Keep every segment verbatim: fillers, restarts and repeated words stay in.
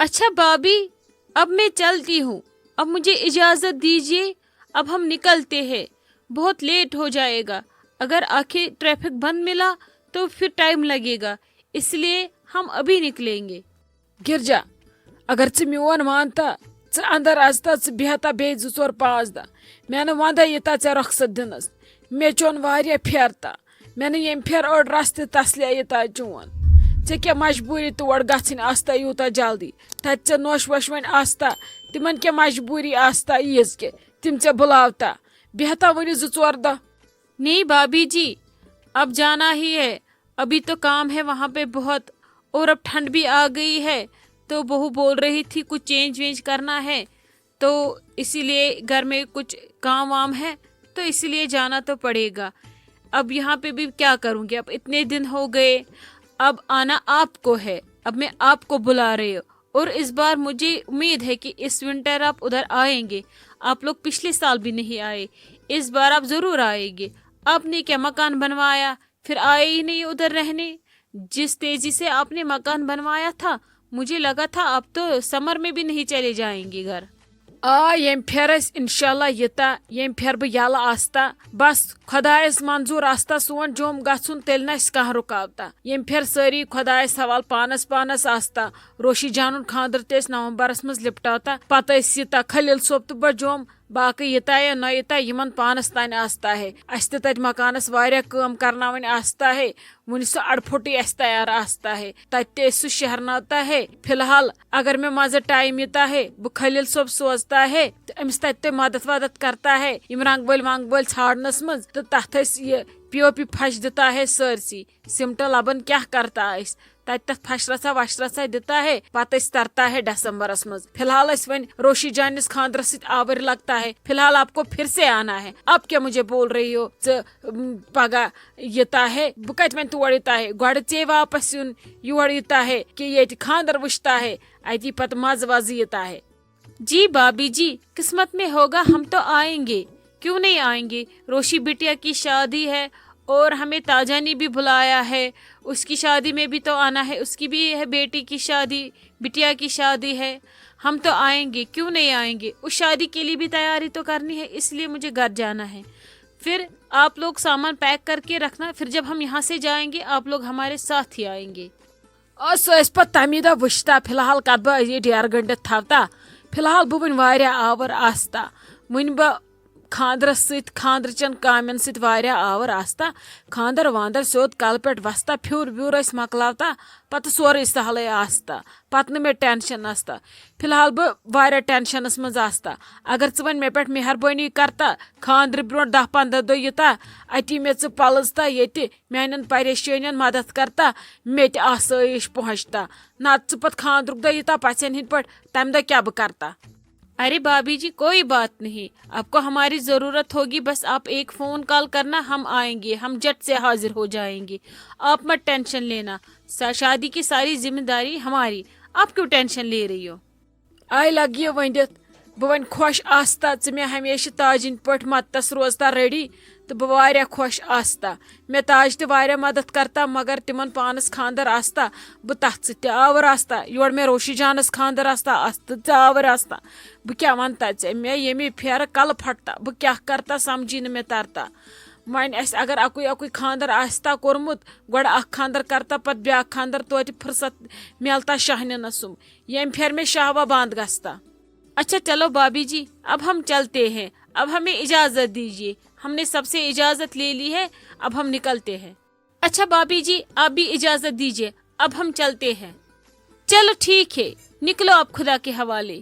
اچھا بابی، اب میں چلتی ہوں، اب مجھے اجازت دیجیے، اب ہم نکلتے ہیں، بہت لیٹ ہو جائے گا، اگر آخر ٹریفک بند ملا تو پھر ٹائم لگے گا، اس لیے ہم ابھی نکلیں گے۔ گرجا، اگر ژٕ میون مانتا، ژٕ اندر اژتا، ژٕ بیہتا بیٚیہِ زٕ ژور پانٛژھ دۄہ۔ مےٚ نہٕ وندے یہِ تا ژےٚ رۄخصت دِنس۔ مےٚ چوٚن واریاہ پھیرتا۔ مےٚ نہٕ ییٚمہِ پھیرٕ أڑ رس تہِ تسلیا یہِ تا چون۔ ژےٚ کیٛاہ مجبوٗری تور گژھٕنۍ آستا یوٗتاہ جلدی؟ تتہِ ژےٚ نوش ووش وۄنۍ آستا، تِمن کیٛاہ مجبوٗری آستا ییٖژ کہِ تِم ژےٚ بُلاوتا؟ بیہتا وٕنہِ زٕ ژور دۄہ۔ نہیں بابی جی، اب جانا ہی ہے، ابھی تو کام ہے وہاں پہ بہت، اور اب ٹھنڈ بھی آ گئی ہے، تو بہو بول رہی تھی کچھ چینج وینج کرنا ہے، تو اسی لیے گھر میں کچھ کام وام ہے، تو اسی لیے جانا تو پڑے گا۔ اب یہاں پہ بھی کیا کروں گی، اب اتنے دن ہو گئے، اب آنا آپ کو ہے، اب میں آپ کو بلا رہی ہوں۔ اور اس بار مجھے امید ہے کہ اس ونٹر آپ ادھر آئیں گے۔ آپ لوگ پچھلے سال بھی نہیں آئے، اس بار آپ ضرور آئیں گے۔ آپ نے کیا مکان بنوایا، پھر آئے ہی نہیں ادھر رہنے۔ جس تیزی سے آپ نے مکان بنوایا تھا، مجھے لگا تھا آپ تو سمر میں بھی نہیں چلے جائیں گے گھر۔ آ، ییٚمہِ پھِرِ آسہِ انشاءاللہ ییٖتیٛاہ، ییٚمہِ پھِرِ بہٕ یَلہٕ آستا، بس خۄدایس منظوٗر آستا سون جوٚم گژھُن، تیٚلہِ نہٕ آسہِ کانٛہہ رُکاوٹا۔ ییٚمہِ پھِرِ سٲری خۄدایس حوالہٕ پانس پانس آستا۔ روشی جانُن خانٛدر تہِ ٲسۍ نومبرس منٛز لِپٹاوتا، پتہٕ ٲسۍ ییٖتیٛاہ خلیل صٲب تہٕ بہٕ جوٚم، باقٕے ییٖتیٛاہ یا نہ ییٖتیٛاہ یِمن پانس تانۍ آستا ہے۔ اسہِ تہِ تتہِ مکانس واریاہ کٲم کرناوٕنۍ آستا ہے۔ وُنہِ سُہ اڑٕ پھوٚٹٕے اَسہِ تیار آستا ہے، تَتہِ تہِ ٲسۍ سُہ شیہرناوتا ہے۔ فی الحال اگر مےٚ منٛزٕ ٹایم ییٖتا ہے، بہٕ خلیل صٲب سوزتا ہے تہٕ أمِس تَتہِ تہِ مدد ودد کرتا ہے، یِم رنٛگ وٲلۍ ونٛگ وٲلۍ ژھانڈنس منٛز، تہٕ تَتھ ٲسۍ یہِ پی او پی پھش دِتا ہے سٲرسٕے۔ سِمٹہٕ لبن کیٛاہ کرتا أسۍ؟ تَتہِ تَتھ پھشرژھا وشرژھا دِتا ہے، پتہٕ ٲسۍ ترتا ہے دسمبرس منٛز۔ فی الحال ٲسۍ وۄنۍ روشی جانِس خانٛدرس سۭتۍ آوٕرۍ لگتا ہے۔ فی الحال آپ کو پھر سے آنا ہے۔ اب کیا مجھے بول رہی ہو؟ ژٕ، م، پگاہ یہِ تا ہے، بہٕ کتہِ وۄنۍ تور یہِ تا ہے؟ گۄڈٕ ژےٚ واپس یُن یور یہِ تا ہے، کہِ ییٚتہِ خانٛدر وٕچھ تا ہے، اتی پتہٕ مزٕ وزٕ یہِ تا ہے۔ جی بابی جی، قسمت میں ہوگا ہم تو آئیں گے، کیوں نہیں آئیں گے؟ روشی بٹیا کی شادی ہے اور ہمیں تاجا نے بھی بلایا ہے، اس کی شادی میں بھی تو آنا ہے، اس کی بھی ہے بیٹی کی شادی، بٹیا کی شادی ہے، ہم تو آئیں گے، کیوں نہیں آئیں گے؟ اس شادی کے لیے بھی تیاری تو کرنی ہے، اس لیے مجھے گھر جانا ہے۔ پھر آپ لوگ سامان پیک کر کے رکھنا، پھر جب ہم یہاں سے جائیں گے، آپ لوگ ہمارے ساتھ ہی آئیں گے۔ آ، سُہ ٲسۍ پتہٕ تَمی دۄہ وٕچھتا، فی الحال کَتھ بہٕ یہِ ڈیرٕ گٔنٛڈِتھ تھاوتا۔ فی الحال بہٕ وٕنہِ واریاہ آوُر آستا۔ وٕنہِ بہٕ خانٛدرَس سۭتۍ، خانٛدرٕ چٮ۪ن کامٮ۪ن سۭتۍ واریاہ آوُر آستا۔ خانٛدر وانٛدر سیوٚد کَلہٕ پٮ۪ٹھ وَستا، پھیُر ویُر ٲسۍ مۄکلاوتا، پتہٕ سورُے سہلٕے آستا۔ پتہٕ نہٕ مےٚ ٹٮ۪نشن آستا۔ فی الحال بہٕ واریاہ ٹٮ۪نشنس منٛز آستا۔ اگر ژٕ وۄنۍ مےٚ پٮ۪ٹھ مہربٲنی کرتا، خانٛدرٕ برونٛٹھ دَہ پنٛداہ دۄہ یِتا، اَتی مےٚ ژٕ پلزتا ییٚتہِ، میانٮ۪ن پریشٲنین مدد کرتا، مےٚ تہِ آسٲیِش پہنچتا۔ نتہٕ ژٕ پتہٕ خانٛدرُک دۄہ یِتا پژھٮ۪ن ہٕنٛدۍ پٲٹھۍ، تمہِ دۄہ کیٛاہ بہٕ کرتا؟ ارے بابی جی، کوئی بات نہیں، آپ کو ہماری ضرورت ہوگی، بس آپ ایک فون کال کرنا، ہم آئیں گے، ہم جٹ سے حاضر ہو جائیں گے، آپ مت ٹینشن لینا، سا-، شادی کی ساری ذمہ داری ہماری، آپ کیوں ٹینشن لے رہی ہو؟ آے لگہِ یہِ ؤنِتھ، بہٕ وۄنۍ خۄش آستا، ژٕ مےٚ ہمیشہٕ تاجِنۍ پٲٹھۍ مدتس روزتا ریڈی، تہٕ بہٕ واریاہ خۄش آستا۔ مےٚ تاج تہِ واریاہ مدد کرتا، مگر تِمن پانس خانٛدر آستا، بہٕ تتھ سۭتۍ تہِ آوٕر آستا۔ یورٕ مےٚ روشی جانس خانٛدر آستا، اتھ سۭتۍ تہِ آوٕر آستا۔ بہٕ کیٛاہ ونتا ژےٚ، مےٚ ییٚمے پھیرٕ کلہٕ پھٹتا، بہٕ کیٛاہ کرتا، سمجھی نہٕ مےٚ ترتا۔ وۄنۍ اسہِ اگر اکُے اکُے خانٛدر آستا کوٚرمُت، گۄڈٕ اکھ خانٛدر کرتا، پتہٕ بیٛاکھ خانٛدر، توتہِ فرصت میلتا شاہنینس سُم۔ ییٚمہِ پھیرٕ مےٚ شہوا بنٛد گژھتا۔ اچھا چلو بابی جی، اب ہم چلتے ہیں، اب ہمیں اجازت دیجیے، ہم نے سب سے اجازت لے لی ہے، اب ہم نکلتے ہیں۔ اچھا بابی جی، آپ بھی اجازت دیجیے، اب ہم چلتے ہیں۔ چلو ٹھیک ہے، نکلو اب خدا کے حوالے۔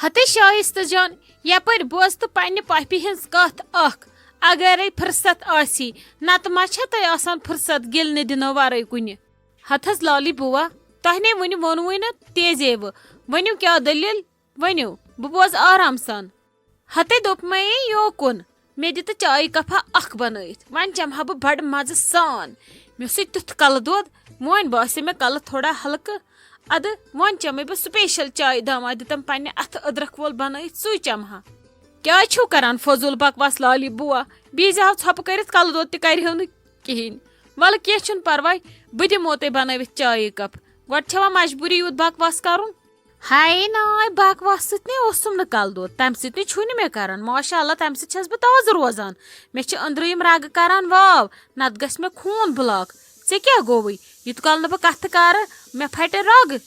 ہتے شائستہ جان، یپٲرۍ بوز تہٕ پننہِ پۄپھِ ہٕنٛز کتھ اکھ، اگرے فرصت آسی، نتہٕ ما چھےٚ تۄہہِ آسان فرصت گِلنہٕ دِنہٕ ورٲے کُنہِ؟ ہتہٕ حظ لالی بوا، تۄہہِ نے وُنہِ ووٚنوُے نہٕ تیزے وٕ، ؤنِو کیٛاہ دٔلیٖل؟ ؤنِو، بہٕ بوزٕ آرام سان۔ ہتے دوٚپمَے یوکُن، مےٚ دِ تہٕ چایہِ کپھا اکھ بنٲیِتھ، وۄنۍ چمہٕ ہا بہٕ بڑٕ مزٕ سان۔ مےٚ اوسُے تیُتھ کلہٕ دود، وۄنۍ باسے مےٚ کلہٕ تھوڑا ہلکہٕ۔ ادٕ وۄنۍ چمے بہٕ سپیشل چایہِ دامہ دِتم پننہِ اتھٕ أدرکھ وول بنٲیِتھ، سُے چمہٕ ہا۔ کیٛازِ چھِو کران فضوٗل بکواس لالی بوا؟ بیٚیہِ زِ ہاو ژھۄپہٕ کٔرِتھ کلہٕ دود تہِ کرِہیو نہٕ کِہیٖنۍ۔ ولہٕ کینٛہہ چھُنہٕ پرواے، بہٕ دِمو تۄہہِ بنٲوِتھ چایہِ کپ۔ گۄڈٕ چھوا مجبوٗری یوٗت بکواس کرُن؟ ہاے ناے، بکواس سۭتۍ نے اوسُم نہٕ کلہٕ دود، تمہِ سۭتۍ نے چھُے نہٕ مےٚ کران۔ ماشاء اللہ، تمہِ سۭتۍ چھس بہٕ تازٕ روزان۔ مےٚ چھِ أنٛدرٕ یِم رگہٕ کران واو، نتہٕ گژھِ مےٚ خوٗن بلاک۔ ژےٚ کیٛاہ گوٚوُے؟ یوٗت کال نہٕ بہٕ کتھٕ کرٕ، مےٚ پھٹہِ رگہٕ۔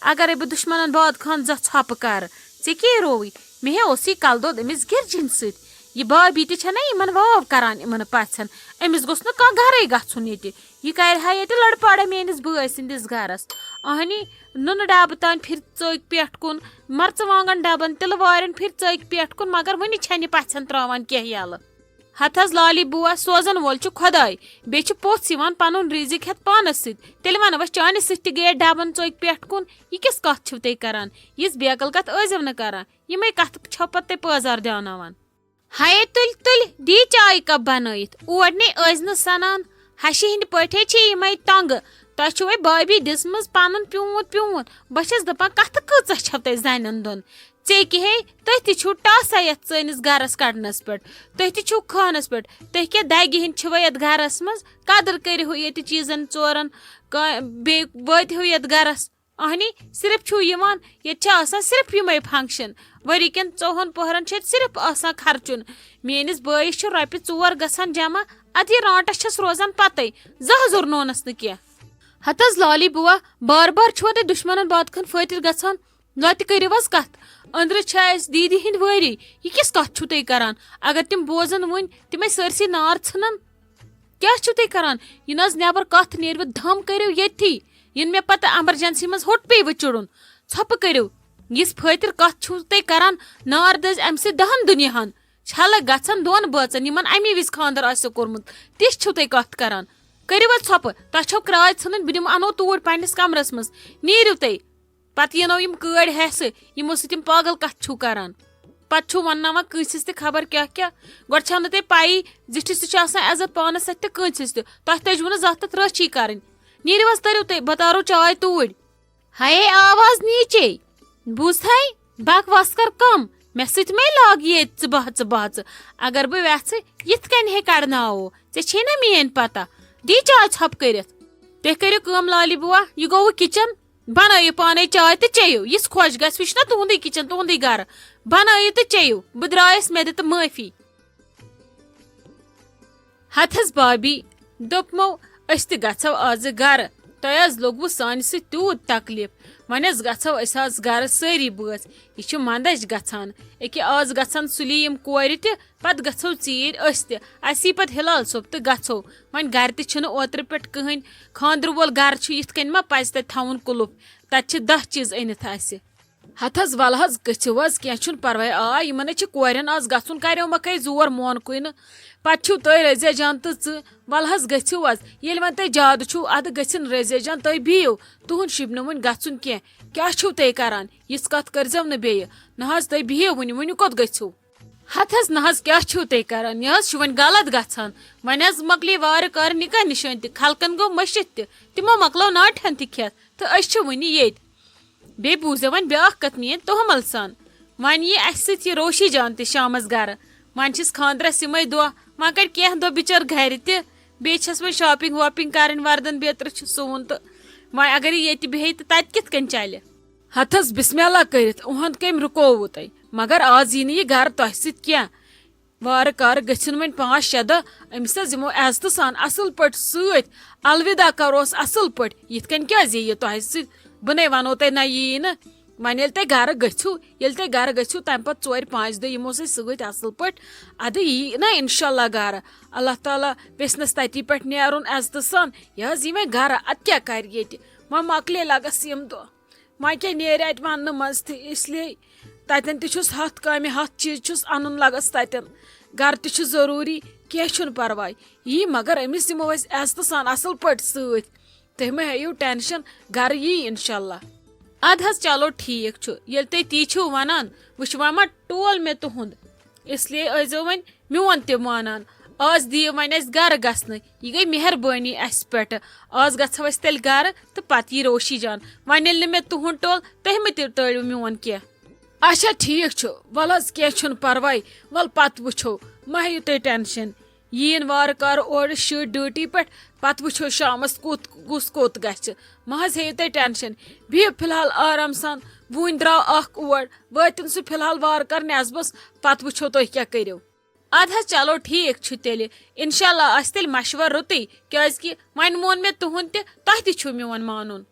اگرے بہٕ دُشمنن باد خان زٕ ژھۄپہٕ کرٕ، ژےٚ کیٛاہ رووُے؟ مےٚ ہے اوس یہِ کلہٕ دود أمِس گِرجِنۍ سۭتۍ۔ یہِ بھابھی تہِ چھےٚ نا یِمن واو کران، یِمن پژھن۔ أمِس گوٚژھ نہٕ کانٛہہ گرے گژھُن ییٚتہِ۔ یہِ کرِ ہا ییٚتہِ لڑپڑا میٲنِس بٲے سٕنٛدِس گرس۔ اہنی، نُنہٕ ڈبہٕ تام پھِرِ ژٔکۍ پٮ۪ٹھ کُن، مرژٕوانٛگن ڈبن، تِلہٕ وارٮ۪ن پھِرِ ژٔکۍ پٮ۪ٹھ کُن، مگر وُنہِ چھنہٕ یہِ پژھٮ۪ن تراوان کینٛہہ یلہٕ۔ ہتہٕ حظ لالی بوا، سوزن وول چھُ خۄداے، بیٚیہِ چھُ پوٚژھ یِوان پنُن رِزِق ہٮ۪تھ پانس سۭتۍ۔ تیٚلہِ ونو أسۍ، چانہِ سۭتۍ تہِ گٔیے ڈبن ژٔکۍ پٮ۪ٹھ کُن۔ یہِ کِژھ کتھ چھِو تُہۍ کران؟ یِژھ بیقل کتھ ٲسۍزیو نہٕ کران۔ یِمے کتھٕ چھَو پتہٕ تُہۍ پٲزار دیاوناوان۔ ہیے تُلۍ تُلۍ، دی چایہِ کپ بنٲیِتھ۔ اور نے ٲسۍ نہٕ سنان۔ ہشہِ ہٕنٛدۍ پٲٹھۍ ہے چھِ یِمے تنگہٕ۔ تۄہہِ چھُوے بھابھی دِژمٕژ پنُن پیوٗنت پیوٗنت۔ بہٕ چھَس دپان، کتھٕ کۭژاہ چھَو تۄہہِ زنٮ۪ن دۄن؟ ژےٚ کیٛاہ ہے، تُہۍ تہِ چھِو ٹاسا یتھ سٲنِس گرس کڑنس پٮ۪ٹھ۔ تُہۍ تہِ چھِو خانس پٮ۪ٹھ۔ تُہۍ کیٛاہ دگہِ ہٕنٛدۍ چھِوٕ یتھ گرس منٛز؟ قدر کٔرِو ییٚتہِ چیٖزن ژورن۔ کا-، بیٚیہِ وٲتِو یتھ گرس۔ اہنی، صرف چھُو یِوان، ییٚتہِ چھِ آسان صرف یِمے function۔ ؤری کٮ۪ن ژوٚوُہن پۄہرن چھُ ییٚتہِ صرف آسان خرچُن۔ میٲنِس بٲیِس چھِ رۄپیہِ ژور گژھان جمع، ادٕ یہِ رانٹس چھَس روزان پتے، زانٛہہ زوٚر نونس نہٕ کینٛہہ۔ ہتہٕ حظ لالی بوا، بار بار چھُوا تُہۍ دُشمنن بادخن فٲطر گژھان؟ لۄتہِ کٔرِو حظ کتھ۔ أنٛدرٕ چھِ اَسہِ دیٖدی ہٕنٛدۍ وٲری۔ یہِ کِژھ کتھ چھِو تُہۍ کران؟ اگر تِم بوزن وۄنۍ، تِمے سٲرسٕے نار ژھٕنن۔ کیٛاہ چھِو تُہۍ کران؟ یہِ نہٕ حظ نٮ۪بر کتھ نیرِوٕ، دم کٔرِو ییٚتھی۔ یِنہٕ مےٚ پتہٕ emergency منٛز ہوٚٹ پیٚیہِ وٕ چُڑُن۔ ژھۄپہٕ کٔرِو۔ یِژھ فٲطر کتھ چھِو تُہۍ کران؟ نار دٔزۍ امہِ سۭتۍ دہن دُنیاہن۔ چھلہٕ گژھن دۄن بٲژن، یِمن امی وِزِ خانٛدر آسہِ کوٚرمُت۔ تِژھ چھِو تُہۍ کتھ کران؟ کٔرِو حظ ژھۄپہٕ، تۄہہِ چھو کرٛاے ژھٕنٕنۍ، بہٕ دِمہٕ انو توٗرۍ پننِس کمرس منٛز۔ نیٖرِو تُہۍ۔ پتہٕ یِنو یِم کٲڑۍ ہٮ۪سہٕ، یِمو سۭتۍ یِم پاگل کتھ چھِو کران۔ پتہٕ چھِو ونناوان کٲنٛسہِ ہٕنٛز تہِ خبر کیٛاہ کیٛاہ۔ گۄڈٕ چھَو نہٕ تۄہہِ پَیی، زِٹھِس تہِ چھُ آسان عزت پانس سۭتۍ تہٕ کٲنٛسہِ ہٕنٛز تہِ۔ تۄہہِ تٔجوٕ نہٕ زانٛہہ تتھ رٲچھی کرٕنۍ۔ نیٖرِو حظ، تٔرِو تُہۍ، بہٕ تارو چاے توٗرۍ۔ ہیے آواز نیٖچے، بوٗز ہے، بکواس کر کم، مےٚ سۭتۍ مے لاگ ییٚتہِ ژٕ بہہ ژٕ بہہ ژٕ۔ اگر بہٕ وٮ۪ژھٕ، یِتھ کٔنۍ ہے کڑناوو، ژےٚ چھے نا میٲنۍ پتہ؟ دی چاے ژھۄپہٕ کٔرِتھ۔ تُہۍ کٔرِو کٲم لالی بوا، یہِ گوٚوٕ kitchen، بنٲیِو پانے چاے تہٕ چیٚیِو، یِژھ خۄش گژھِ، وٕچھ نا تُہُنٛدُے kitchen، تُہُنٛدُے گرٕ، بنٲیِو تہٕ چیٚیِو، بہٕ درٛایس، مےٚ دِ تہٕ معٲفی۔ ہتہٕ حظ بابی، دوٚپمو، أسۍ تہِ گژھو آزٕ گرٕ، تۄہہِ حظ لوٚگوُ سانہِ سۭتۍ تیوٗت تکلیف، وۄنۍ حظ گژھو أسۍ آز گرٕ سٲری بٲژ، یہِ چھِ منٛدچھ گژھان، أکیٛاہ آز گژھن سُلی یِم کورِ تہِ، پتہٕ گژھو ژیٖرۍ أسۍ تہِ۔ اَسہِ یی پتہٕ ہلال صٲب تہٕ گژھو۔ وۄنۍ گرِ تہِ چھُنہٕ اوترٕ پٮ۪ٹھ کٕہٕنۍ۔ خانٛدرٕ وول گرٕ چھُ، یِتھ کٔنۍ ما پزِ تتہِ تھاوُن قُلُف؟ تتہِ چھِ دَہ چیٖز أنِتھ اَسہِ۔ ہتہٕ حظ، ولہٕ حظ، گٔژھِو حظ، کینٛہہ چھُنہٕ پرواے۔ آ، یِمن حظ چھِ کورٮ۪ن آز گژھُن، کریومکھ ہے زور، مونکُے نہٕ۔ پتہٕ چھِو تُہۍ رضیہ جان تہٕ ژٕ۔ ولہٕ حظ، گٔژھِو حظ۔ ییٚلہِ وۄنۍ تۄہہِ زیادٕ چھُو، ادٕ گٔژھِن رضیہ جان، تُہۍ بِہِو۔ تُہُنٛد شِبہِ نہٕ وۄنۍ گژھُن کینٛہہ۔ کیٛاہ چھِو تُہۍ کران؟ یِژھ کتھ کٔرۍزیو نہٕ بیٚیہِ۔ نہ حظ، تُہۍ بِہِو وُنہِ، وُنہِ کوٚت گٔژھِو؟ ہتہٕ حظ، نہ حظ، کیٛاہ چھِو تُہۍ کران؟ یہِ حظ چھُ وۄنۍ غلط گژھان۔ وۄنۍ حظ مۄکلے وارٕ کارٕ نِکاح نِشٲنۍ تہِ، خلقن گوٚو مٔشِتھ تہِ، تِمو مۄکلٲو ناٹِہن تہِ کھٮ۪تھ، تہٕ أسۍ چھِ وُنہِ ییٚتۍ۔ بیٚیہِ بوٗزِو وۄنۍ بیٛاکھ کتھ میٛٲنۍ توہمل سان۔ وۄنۍ یی اَسہِ سۭتۍ یہِ روشی جان تہِ شامس گرٕ۔ وۄنۍ چھِس خانٛدرس یِمے دۄہ، وۄنۍ کڑِ کینٛہہ دۄہ بِچٲر گرِ تہِ۔ بیٚیہِ چھَس وۄنۍ shopping واپنگ کرٕنۍ، وردن بیترِ چھُ سُوُن تہٕ وۄنۍ اگر یہِ ییٚتہِ بیٚہہِ تہٕ تتہِ کِتھ کٔنۍ چلہِ؟ ہتہٕ حظ، بسم اللہ کٔرِتھ، اُہُنٛد کٔمۍ رُکووُ تۄہہِ؟ مگر آز یی نہٕ یہِ گرٕ تۄہہِ سۭتۍ کینٛہہ۔ وارٕ کارٕ گٔژھِن وۄنۍ پانٛژھ شےٚ دۄہ، أمِس حظ یِمو عزتہٕ سان اصٕل پٲٹھۍ سۭتۍ، الوداع کروس اصٕل پٲٹھۍ۔ یِتھ کٔنۍ کیٛازِ یِیہِ یہِ تۄہہِ سۭتۍ؟ بہٕ نے ونو تۄہہِ نہ یِیہِ نہٕ۔ وۄنۍ ییٚلہِ تۄہہِ گرٕ گٔژھِو، ییٚلہِ تۄہہِ گرٕ گٔژھِو، تمہِ پتہٕ ژورِ پانٛژِ دۄہہِ یِمو سۭتۍ سۭتۍ اصٕل پٲٹھۍ، ادٕ یِیہِ نہ انشاءاللہ گرٕ۔ اللہ تعالیٰ یژھنس تتی پٮ۪ٹھ نیرُن عزتہٕ سان۔ یہِ حظ یی وۄنۍ گرٕ، ادٕ کیٛاہ کرِ ییٚتہِ؟ وۄنۍ مۄکلے لگس یِم دۄہ۔ وۄنۍ کیٛاہ نیرِ اتہِ وننہٕ منٛز تہِ، اس لیے تتٮ۪ن تہِ چھُس ہتھ کامہِ، ہتھ چیٖز چھُس انُن لگس تتٮ۪ن۔ گرٕ تہِ چھُ ضروٗری، کینٛہہ چھُنہٕ پرواے۔ یی مگر أمِس دِمو أسۍ عزتہٕ سان اصٕل پٲٹھۍ سۭتۍ۔ تُہۍ مہ ہیٚیِو tension، گرٕ یی انشاءاللہ۔ ادٕ حظ چلو ٹھیٖک چھُ، ییٚلہِ تُہۍ تی چھِو ونان، وٕچھ وۄنۍ ما ٹول مےٚ تُہُنٛد۔ اس لیے ٲسۍزیو وۄنۍ میون تہِ مانان۔ آز دِیِو وۄنۍ اَسہِ گرٕ گژھنہٕ، یہِ گٔے مہربٲنی اَسہِ پٮ۪ٹھ۔ آز گژھو أسۍ تیٚلہِ گرٕ تہٕ پتہٕ یی روشی جان۔ وۄنۍ ییٚلہِ نہٕ مےٚ تُہُنٛد ٹول، تُہۍ مہٕ تہِ ٹٲلِو میون کینٛہہ۔ اچھا ٹھیٖک چھُ، وَلہٕ حظ کینٛہہ چھُنہٕ پرواے، وَلہٕ پتہٕ وٕچھو، مہ ہیٚیِو تُہۍ tension۔ یِیِن وارٕ کارٕ اورٕ شُرۍ ڈیوٹی پٮ۪ٹھ، پتہٕ وٕچھو شامس کوٚت کُس کوٚت گژھِ۔ مہ حظ ہیٚیِو تُہۍ ٹینشن، بِہِو فی الحال آرام سان۔ وُنۍ درٛاو اکھ اور، وٲتِن سُہ فی الحال وارٕ کارٕ نٮ۪صبس، پتہٕ وٕچھو تُہۍ کیٛاہ کٔرِو۔ ادٕ حظ چلو ٹھیٖک چھُ تیٚلہِ، انشاء اللہ آسہِ تیٚلہِ مشورٕ رُتُے، کیٛازِ کہِ وۄنۍ مون مےٚ تُہُنٛد تہِ، تۄہہِ تہِ چھُو میون مانُن۔